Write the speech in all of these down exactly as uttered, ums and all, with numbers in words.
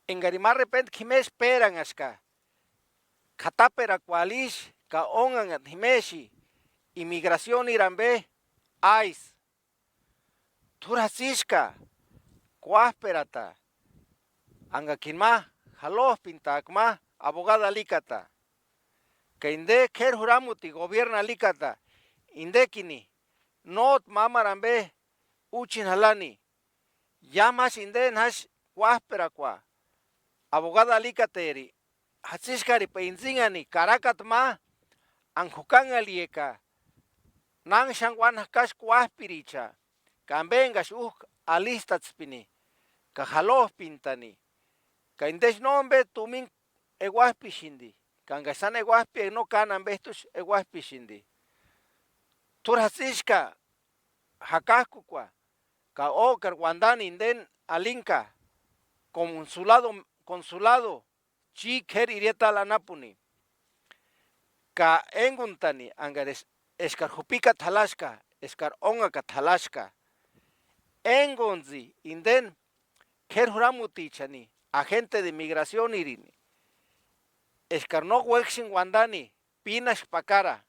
Engarini ma repente jimesï péranhaska, k'ataperakualisï ka ónhanhati jimesï imigracioniri ambe, ICE. T'úri jatsïska kuájperata, angakini ma jalojpintaaka ma abogado alikata. Ka inde k'éri juramutini gobiernu alikata, indekini nójtu mámaru ambe úchini jalani. Iámu jásï indeni jásï kuájperakua abogado alikateri, jatsïskaripa intsïnhani karakata ma, anga jukanharhieka nánhani xáni uáni jakaxaka kuájpiricha, ka ambe engaksï újka alistatspini ka jalojpintani. Ka indesï nómbe tumina euajpisïndi, ka engaksï sáni euajpiaka no káni ambejtusï euajpisïndi. T'úri jatsïska jakajkukua, ka ókari uandani indeni alinka, consulado, consulado, chíni k'éri iriatali anapuni, ka énguntani angari es-, eskari jupikata jalaska, eskari ónhakata jalaska. Énguntsï indeni k'éri juramutichani, agente de migracionirini, eskari no uéksïni uandani, pínaxapakara.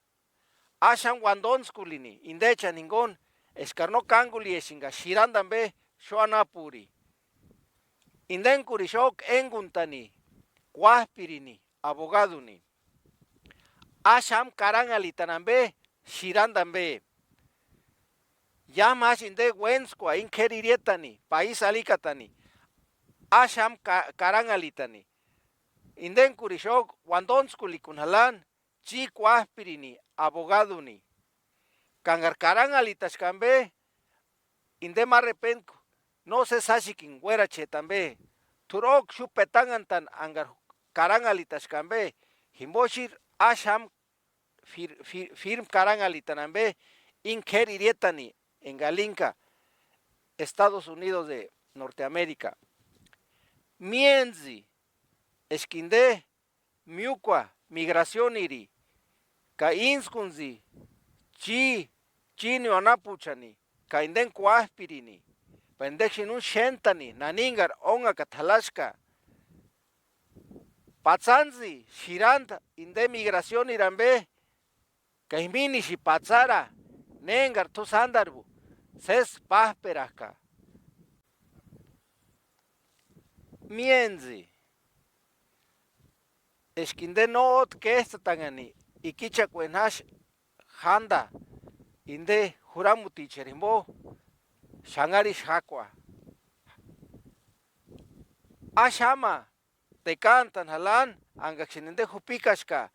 Áxani uandontskuni indechani jinguni, eskari no kánguliesïnga xirandi ambe xóanapuri. Indengurixu ókka énguntani kuájpirini abogaduni. Áxani karanhalitani ambe xirandi ambe. Iámu jásï inde uéntskua íni k'éri iriatani, paísi alikatani, áxani ka-, karanhalitani. Indengurixu ókka uandontskuni jalani, chíni kuájpirini abogaduni. Ka engari karanhalitaska ambe, inde ma repentku, nósesi jásikini uéracheti ambe. T'úri ókka xúni petanhantani engari karanhalitaska ambe, jimbo xíri áxani fir-, fir-, firme karanhalitani ambe íni k'éri iriatani enga alinka Estados Unidos de Norteamérica. Miéntsï eska inde miúkua migracioniri, ka íntskuntsï chíni, chíni anapuchani ka indeni kuájpirini, pa indeksïni úni xéntani naningari ónhakata jalaska. Patsantsï xiranda inde migracioniri ambe, ka jiminixi patsara, ne engari t'u sándarhu sési pájperak'a. Miéntsï eska inde nójtu kéts'ïtanhani ikichakueni jásï jánda inde juramuticheri jimbo xanharhisï jákua. Áxani tekantani jalani engaksïni inde jupikaska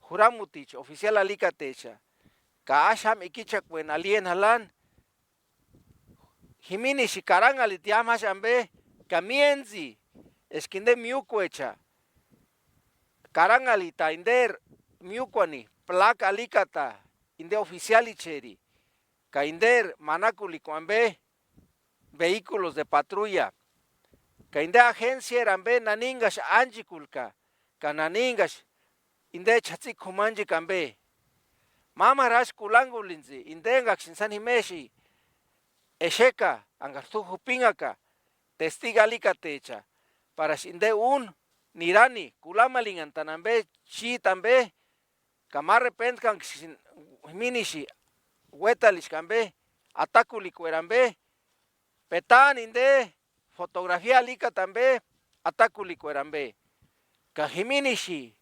juramuticha oficial alikatecha, ka áxani ikichakueni alieni jalani, jiminixi karanhaliti iámu jásï ambe, ka miéntsï eska inde miúkuecha karanhalitaa inderi miúkuani plaka alikata inde oficialicheri, ka inderi manakulikua ambe, vehículos de patrulla, ka inde agenciari ambe naningaksï ánchikulka, ka naningaksï inde ch'atsïki k'umanchikua ambe. Mámaru jásï kulangulintsï inde engaksïni sáni jimesï exeka engari t'u jupinhaka testigu alikatecha, parasï inde úni nirani kulamalingantani ambe, chíti ambe, ka ma repentkanksïni jiminixi uétaliska ambe, atakulikueri ambe, petani inde fotografia alikata ambe, atakulikueri ambe, ka jiminixi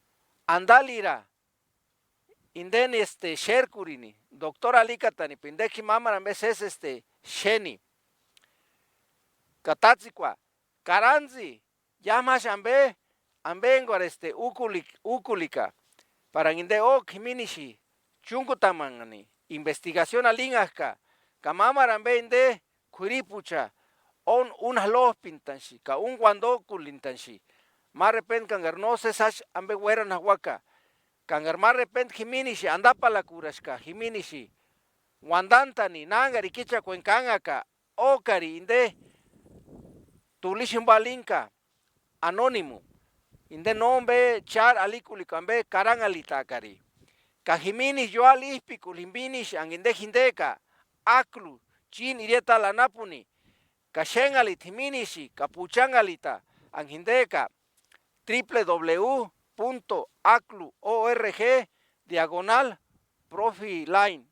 andalira indeni este xérkurini, doctor alikatani, pa indekini mámaru ambe sési este xéni. Ka tátsikua, karantsï iámu jásï ambe, ambe enguarhu este úkulik-, úkulika, para enga inde ókka jiminixi chúngutamanhani investigación alinhak'a, ka mámaru ambe inde k'uiripucha úni, úni jalojpintanhasï ka úni uandokulintanhasï, ma repentkanhari no sési jásï ambe uérani jauaka, ka engari ma repente jiminixi andapalakuraska, jiminixi uandantani nánhari ikichakueni kánhaka, ókari inde tulisï jimbo alinka anónimu, inde nómbe chári alikulikua ambe karanhalitaakari, ka jiminixi ióalip'ikuli jiminixi enga inde jindeka áklu, chíni iriatali anapuni, ka xénhalita jiminixi ka puchanhalita, Enka jinteka triple w punto aclu org diagonal profiline.